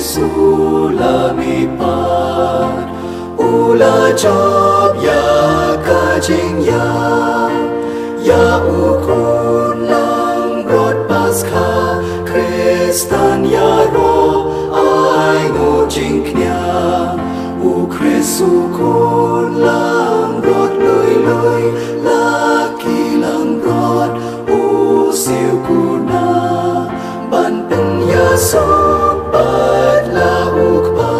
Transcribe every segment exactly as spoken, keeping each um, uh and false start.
Sulam i pat u la jop ïa ka jingïap ïa u khun langbrot Paskha. Khristan ïaroh ai nguh jingkñia, u Khrist u khun langbrot lui lui, la ki langbrot u siew kuna ban pynïasoh pat la u Kpa.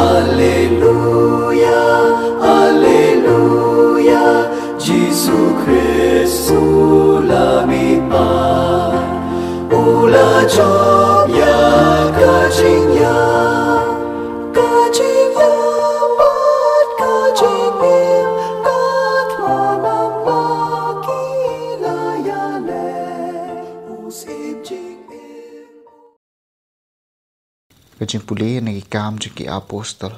Alleluia, alleluia, Jisu Khrist sulam i pat u la jop ïa ka jingïap, ka jingïap bad ka jingim, ka thma namar ba ki la ïaleh u Syiem jingim. Ka jingpule na Ki Kam jong ki Apostol,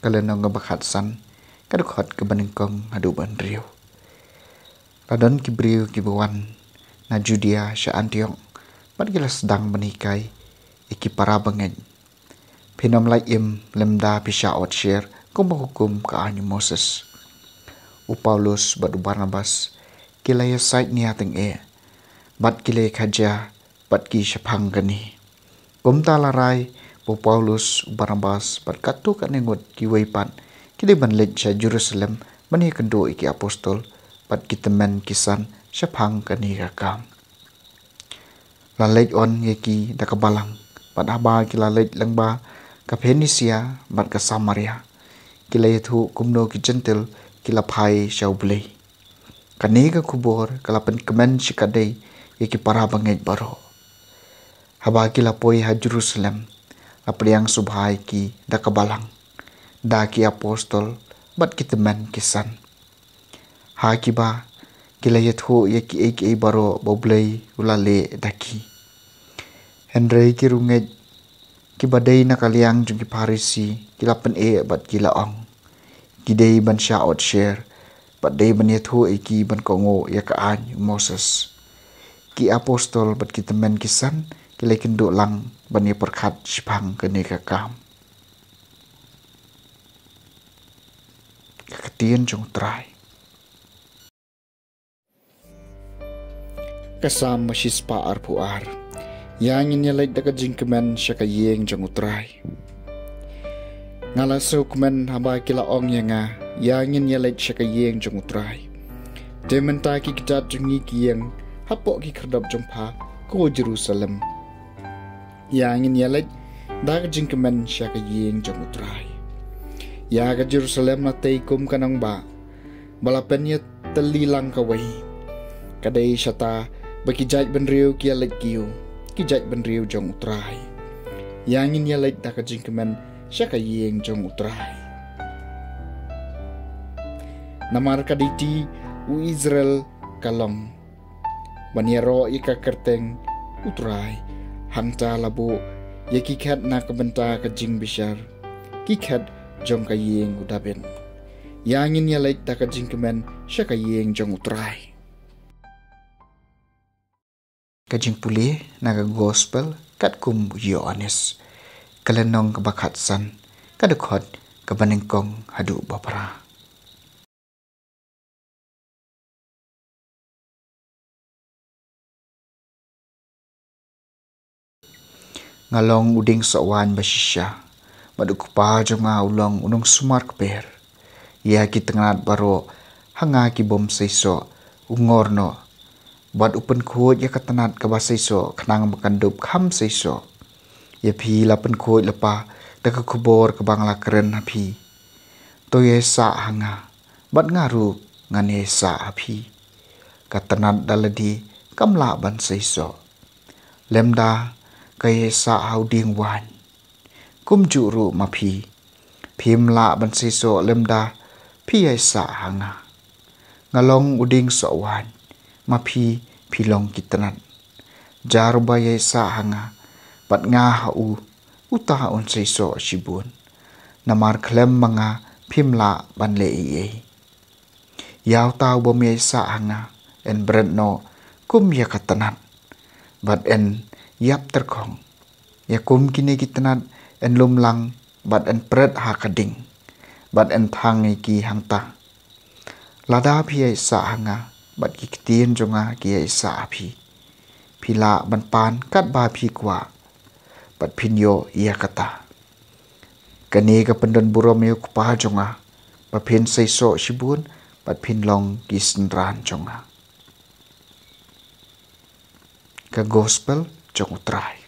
ka lynnong kaba khatsan, ka dkhot kaba nyngkong haduh ba hynriew. La don ki briew kiba wan na Judia sha Antiok, bad ki la sdang ban hikai ïa ki para bangeit: Phin ym lait im lymda phi shah ot sher kumba hukum ka aiñ u Moses. U Paulus bad u Barnabas ki la ïasaid nia tyngeh, bad ki la ïakajia bad ki shaphang kane. Kumta la rai ba u Paulus, u Barnabas bad katto katne ngut kiwei pat ki dei ban leit sha Jerusalem ban ïakynduh ïa ki apostol bad ki tymmen ki san shaphang kane ka kam. La leit on ïa ki da ka balang, bad haba ki la leit lyngba ka Phoenicia bad ka Samaria, ki la ïathuh kumno ki Jentil ki la phai sha U Blei. Kane ka khubor ka la pynkmen shikatdei ïa ki para bangeit baroh. Haba ki la poi ha Jerusalem, la pdiang sngewbha ïa ki da ka balang, da ki apostol bad ki tymmen ki san, ha kiba ki la ïathuh ïa kiei kiei baroh ba U Blei u la leh da ki. Hynrei ki riewngeit kiba dei na ka liang jong ki Pharisi ki la pyneh bad ki la ong: Ki dei ban shah ot sher, bad dei ban ïathuh ïa ki ban kohnguh ïa ka aiñ u Moses. Ki apostol bad ki tymmen ki san ki la ïakynduh lang ban ïapyrkhat shaphang kane ka kam. Ka ktien jong U Trai. Ka Salm ba shispah arphew ar. Ïa ngin ïaleit da ka jingkmen sha ka ïing jong U Trai. Nga la sngewkmen haba ki la ong ïa nga: Ïa ngin ïaleit sha ka ïing jong U Trai. Te mynta ki kjat jong ngi ki ïeng hapoh ki khyrdop jong pha, ko Jerusalem. Ïa ngin ïaleit da ka jingkmen sha ka ïing jong U Trai. Ïa ka Jerusalem la tei kum ka nongbah ba la pynïatylli lang kawei. Ka dei shata ba ki jaitbynriew ki ïaleit kiew, ki jaitbynriew jong U Trai. Ïa ngin ïaleit da ka jingkmen sha ka ïing jong U Trai. Namar ka dei ti u Israel ka long ban ïaroh ïa ka kyrteng U Trai. Hangta la buh ïa ki khet na ka bynta ka jingbishar, ki khet jong ka ïing u Dabid. Ïa ngin ïaleit da ka jingkmen sha ka ïing jong U Trai. Ka jingpule na ka Gospel katkum u Ïoannis, ka lynnong kaba khatsan, ka dkhot kaba nyngkong haduh ba phra. Nga long u dieng sohwaiñ ba shisha, bad u Kpa jong nga u long u nongsumar kper. Ïa ki tnat baroh ha nga ki bym seisoh u ngor noh, bad u pynkhuid ïa ka tnat kaba seisoh khnang ba kan dup kham seisoh. Ïa phi la pynkhuid lypa da ka khubor kaba nga la kren ha phi. To ïaisah ha nga, bad nga ruh ngan ïaisah ha phi. Ka tnat da lade kam lah ban seisoh lymda ka ïaisah ha u dieng waiñ. Kumjuh ruh ma phi, phim lah ban seisoh lymda phi ïaisah ha nga. Nga long u dieng sohwaiñ, ma phi, phi long ki tnat. Jar uba ïaisah ha nga bad nga ha u, uta un seisoh shibun. Namar khlem ma nga phim lah ban leh ei ei. Ïa uta u bym ïaisah ha nga, yn bret noh kum ïa ka tnat, bad yn ïap tyrkhong. Ïa kum kine ki tnat yn lum lang bad yn pret ha ka ding, bad yn thang ïa ki hangta. Lada phi ïaisah ha nga, bad ki ktien jong nga ki ïaisah ha phi, phi lah ban pan katba phi kwah, bad phin ïoh ïa kata. Kane ka pyndon burom ïa u Kpa jong nga, ba phin seisoh shibun, bad phin long ki synran jong nga. Ka Gospel jong U Trai.